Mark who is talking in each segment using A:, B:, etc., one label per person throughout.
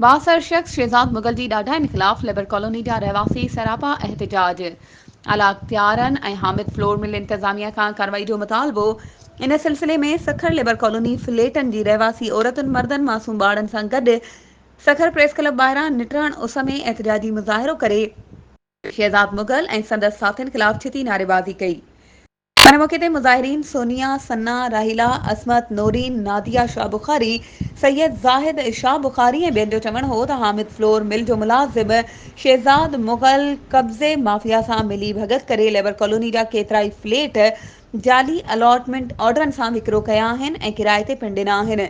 A: بااثر شخص شهزاد مغل جي ڏاڍاين خلاف ليبر ڪالوني جا رهواسي سراپا احتجاج، اعليٰ اختيارن ۽ حامد فلور مل انتظاميا کان ڪارروائي جو مطالبو، ان سلسلي ۾ سکر ليبر ڪالوني فليٽن جي رهواسي عورتن، مردن، معصوم ٻارڙن سان گڏ سکر پريس ڪلب ٻاهران نٽهڻ اس ۾ احتجاجي مظاهرو ڪري شهزاد مغل ۽ سندس ساٿين خلاف ڇتي نعريبازي ڪئي. ان موقعي تي مظاهرين سونيا، ثنا، راحيلا، عصمت، نورين، ناديه شاهه بخاري، سيد زاهد شاهه بخاري ۽ ٻين جو چوڻ هو ته حامد فلور مل جو ملازم شهزاد مغل قبضي مافيا سان ملي ڀڳت ڪري ليبر ڪالوني جا ڪيترائي فليٽ جعلي الاٽمينٽ آرڊرن سان وڪرو ڪيا آهن ۽ ڪرائي تي پڻ ڏنا آهن.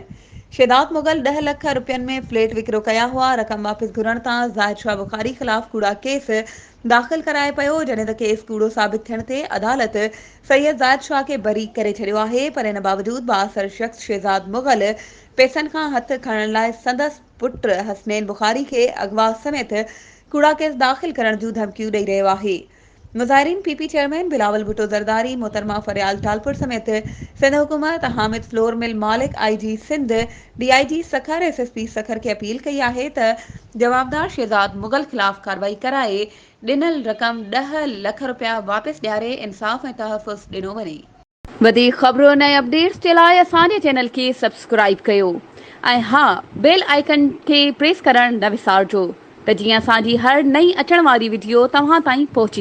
A: شهداد مغل ڏهه لک رپين ۾ فليٽ وڪرو ڪيا هئا، رقم واپس گهرڻ تان زاهد شاهه بخاري خلاف ڪوڙا ڪيس داخل ڪرائي پيو، جڏهن ته ڪيس ڪوڙو ثابت ٿيڻ تي عدالت سيد زاهد شاهه کي بري ڪري ڇڏيو آهي پر ان باوجود بااثر شخص شهزاد مغل پئسن کان هٿ کڻڻ لاء سندس پٽ حسنين بخاري کي اغوا سميت ڪوڙا ڪيس داخل ڪرڻ جون ڌمڪيون ڏئي رهيو آهي. مظاهرين P P chairman Bilawal Bhutto Zardari, محترمه فريال ٽالپر سميت سنڌ حڪومت، حامد فلور مل مالڪ، آء جي سنڌ، ڊي I جي Sukkur, S S P Sukkur کي اپيل ڪئي آهي ته جوابدار شهزاد مغل خلاف ڪارروائي ڪرائي ڏنل رقم ڏهه لک رپيا واپس ڏياري انصاف ۽ تحفظ ڏنو وڃي. وڌيڪ خبرن ۽ اپڊيٽس جي لاء اسان جي چينل کي سبسڪرائيب ڪيو ۽ ها بيل آئيڪن کي پريس ڪرڻ نه وسارجو ته جيئن اسان جي هر نئين اچڻ واري وڊيو توهان تائين پهچي.